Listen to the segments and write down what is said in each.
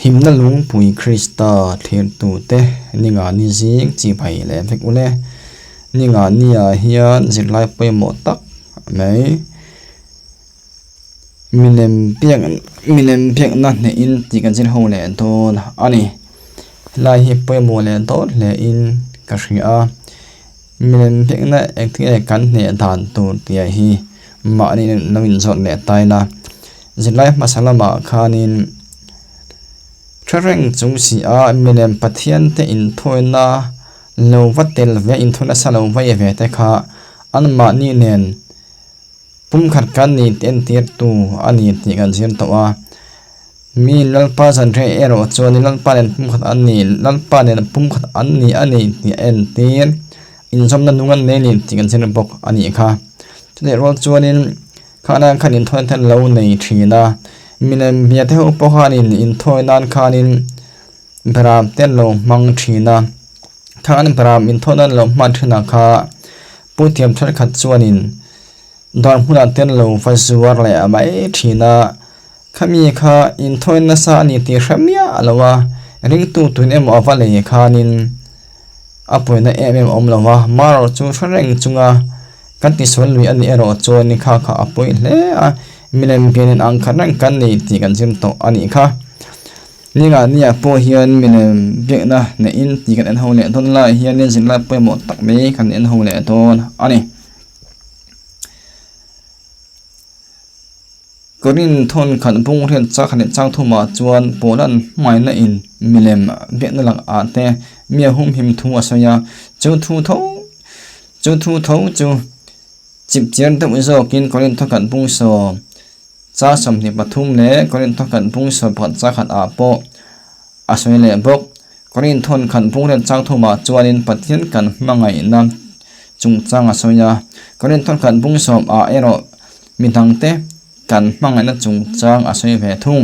Himna lungpui Krista thlirtute ninga ni zing chi phei leh vek ule. Ninga niah hian zirlai pawimawh tak mai milem biak milem biakna hnehin tih kan zir ho leh dawn a ni. Helai hi pawimawh leh dawn hle in ka hria a, milem biakna engtin nge kan hneh dan tur tih hi mahni lo inzawt leh ta ila. Zirlai hmasa lamah khanin hre reng chung si a milem Pathian te inthawina lo va tel ve inthawi nasa lo vai ve te kha anmahni nen pumkhat kan ni tih entir tu a ni tih kan zir tawh a. Mi Lalpa zanriah erawh chuan Lalpa nen pumkhat an ni Lalpa nen pumkhat an ni a ni tih a entir inzawmna nung an nei a ni tih kan zir bawk a nih kha. Chutih rual chuanin. Khana khan inthawi te an lo nei thin a, milem bia te ho pawh khanin inthawi nan khanin beram te an lo hmang thin a, khang an beram inthawi nan lo hman thin ah kha puthiam thenkhat chuanin dawr hmunah te an lo va zuar leh mai thin a, khami kha inthawi nasa a ni tih hre miah lo a, ringtu tun emaw a va lei khanin a pawina em em a awm lo va, marawh chu hre reng chunga. Kan tisual lui a nih erawh chuan ni kha kha a pawi hle a, milem bian in ang khat reng kan nei tih kan zir tawh a nih kha. Ningah niah pawh hian milem biakna neihin tih kan en ho leh dawn lai hianin zirlai pawimawh tak mai kan en ho leh dawn a ni. Korin thawn khat bung riat chak leh chang thumah chuan Poland hmaina in milem biakna lakah te mi a humhim thu a sawi a, chu thu tho chu thu tho chu chipchiar deuh zawkin Korin thawkhat bung sawm cha 23 leh Korin thawkhat bung sawm pakhat cha khat ah pawh a sawi leh bawk. Korin thawn khat bung riat chang thumah chuanin Pathian kan hmangaihna chungchang a sawi a, Korin thawn khat bung sawm ah erawh Mi dangte kan hmangaihna chungchang a sawi ve thung.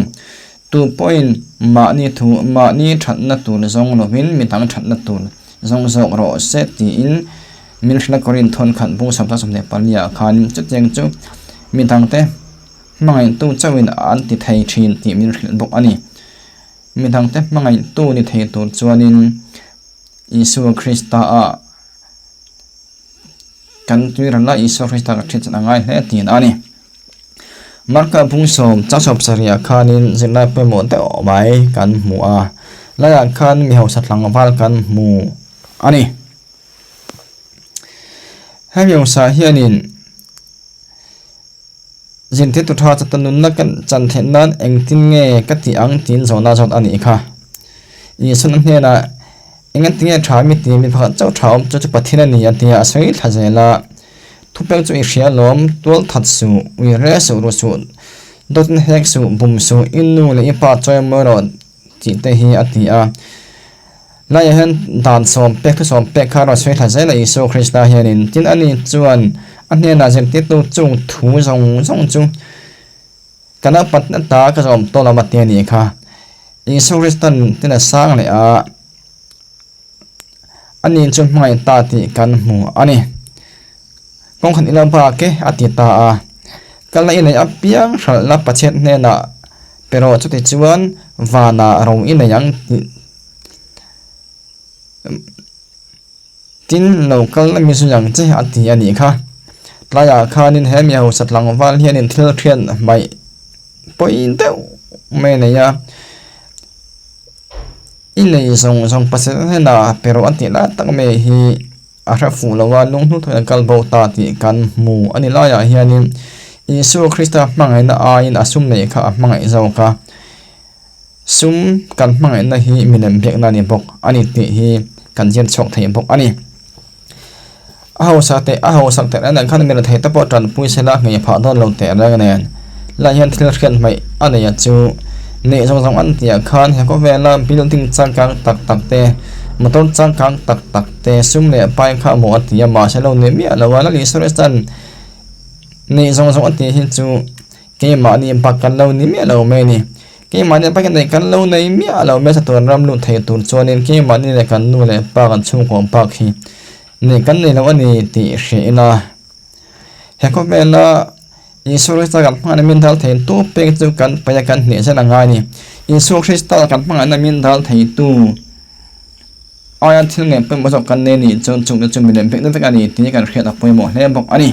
Tu pawhin mahni thu, mahni thatna tur zawng lovin mi dang thatna tur zawng zawk rawh se tiin min hrilh a Korin thawn khat bung 24 ah khan chutiang chu mi dangte hmangaihtu chauhin an ti thei thin tih min hrilh bawk a ni. Mi dangte hmangaihtu ni thei tur chuanin Isua Krista ah Kan tuirana Isua Krista ka hriat chan a ngai hle tiin a ni. Marka bung sawm chang sawm pasarih ah khanin zirlai pawimawh deuh mai kan hmu a, laiah khan mi hausa tlangval kan hmu a ni. He mi hausa hianin zirtir tu tha chata nunna kan chan theih nan engtin nge ka tih ang tiin zawhna zawt a nih kha. Isuan a hnenah Engati nge tha mi ti mi pakhat chauh tha awm chu chu Pathian a ni a tia a sawi thla zel a. Thupek chu i hria lawm, tual that suh, ui re suh, ru suh, dawt in hek suh, bum suh, i nu leh i pa chawi mawi rawh tih te hi a ti a. Laiah hian dan sawm pek thu sawm pek kha a rawn sawi thla zel a Isua Krista hianin. Tin ani chuan a hnenah zirtirtu chung thu zawng zawng chu ka naupan ta ka zawm tawh lo a ti a nih kha. Isua Kristan tin a sang leh a, ani chu hmangaih ta tih kan hmu a ni. Kawngkhat ilo bak e a ti ta a, kal na i neih apiang hralhna Pathian hnenah pe rawh chuti chuan vanah ro i nei ang tih Tin, lo kal na mi zui ang che a ti a nih kha. Tlaiah khanin he mi hausa tlangval hianin thil thian hmaih pawi deuh mai a nei a, i nei zawng zawng pasal hnenah pe rawh a tih lai tak mai hi a hre fuh lo a, lung hnu thawin a kal bo ta tih kan hmu a ni laiah hianin Isua Krista hmangaihna aiin a sum neih kha a hmangaih zawk a. Sum kan hmangaihna hi milem biakna a ni bawk a ni tih hi kan ziak chhuak thei bawk a ni. A hausa teh a hausak teh reng nen khan mi rethei te pawh tanpui sela nghei phah dawn lo teh reng nen lai hian thil hriat hmaih a nei a chu neih zawng zawng an tih ah khan he khawvela building changkang tak tak te motor changkang tak tak te sum leh pai kha maw a ti a mahse lo ni miah lo a lal Isua Kristan neih zawng zawng a tih hi chu. Keimahni bak kan lo ni miah lo mai a ni. Keimahni bak hi kan lo nei miah lo mai a chatuan ram lut thei tur chuanin keimahni leh kan nu leh pa kan chhungkaw bak hi nei kan nei lo a ni tih hria ila. He khawvela Isua Krista kan hmangaihna min dal thei tu pek chu kan paih a kan hneh zel a ngai a ni. Isua Krista kan hmangaihna min dal theitu aia thil ngaih pawimawh zawk kan nei nih chuan chungte chu milem vekna vek a ni tih kan hriat a pawimawh hle bawk a ni.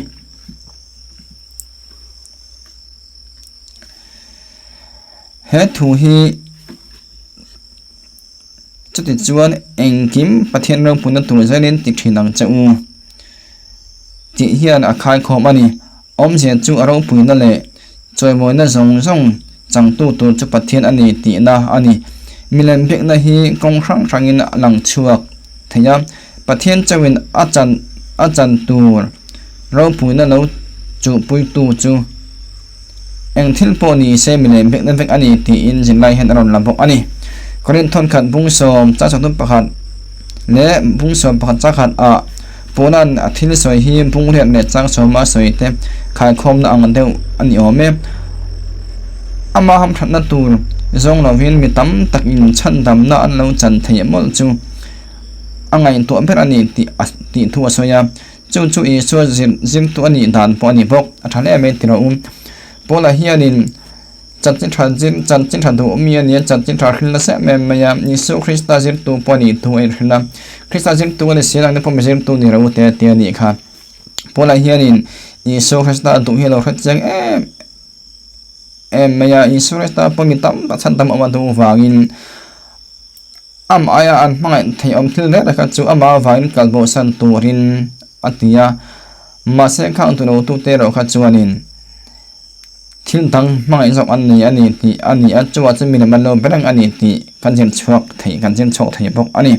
He thu hi chuti chuan engkim Pathian ropuina tur zelin ti thin ang che u tih hian a khaikhawm a ni. Awmzia chu a ropuina leh chawimawina zawng zawng changtu tur chu Pathian a ni tihna a ni. Milem biakna hi kawng hrang hrangin a lang chhuak thei a, Pathian chauhin a chan a chan tur ropuina lo chuhpuitu chu eng thil pawh ni se milem biakna vek a ni tiin zirlai hian a rawn la bawk a ni. Korinth thawnkhat bung sawm chang sawmthum pakhat leh bung sawm pakhat chang khat ah Paula'n a thil sawi hi bung riat leh chang sawma sawi te khaikhawmna ang deuh a ni awm e. Ama hamthatna tur zawng lovin mi tam takin chhandamna an lo chan theih mawlh chu a ngaihtuah ber a ni tih a tih thu a sawi a. Chu chu Isua zir zirtu a nih dan pawh a ni bawk. A tha hle mai ti rawh u. Paula hianin Chanchin tha zir chanchin tha duh mi a ni a, chanchin tha hrilh nasa em em mai a, Isua Krista zirtu pawh a nih thu a inhrilh a, Krista zirtu a ni si lang te pawh mi zirtu ni ro te te a nih kha. Paula hianin Isua Krista duh hi a lo hre chiang em em mai a, Isua Krista pawh mi tam tak chhan tam awm a duh vangin Amah aia an hmangaih theih awm thil reng reng kha chu amah avangin kal bohsan turin a ti a, mahse khang tu lo tute erawh kha chuanin thil dang hmangaih zawk an nei a ni tih a ni a, chuvah chuan milem an lo be reng a ni tih kan zir chhuak thei kan zir chhuak thei bawk a ni.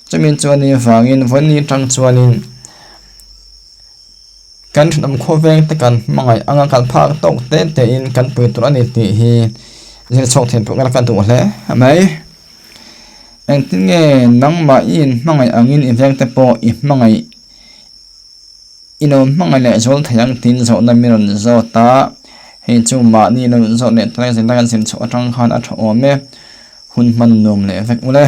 Chumi chuan vangin vawiin atang chuanin. Kan thenawm khawveng te kan hmangaih anga kan phak tawk te te in kan pui tur a ni tih hi zir chhuak thei pawh ka duh hle mai. Engtin nge nangmah i inhmangaih angin i veng te pawh i hmangaih i lo hmangaih leh zual thei ang tiin zawhna mi rawn zawt a, hei chu mahni lo zawt leh ta zir lai kan zir chhuah atang khan a tha awm e, hun hman nuam leh vek ule.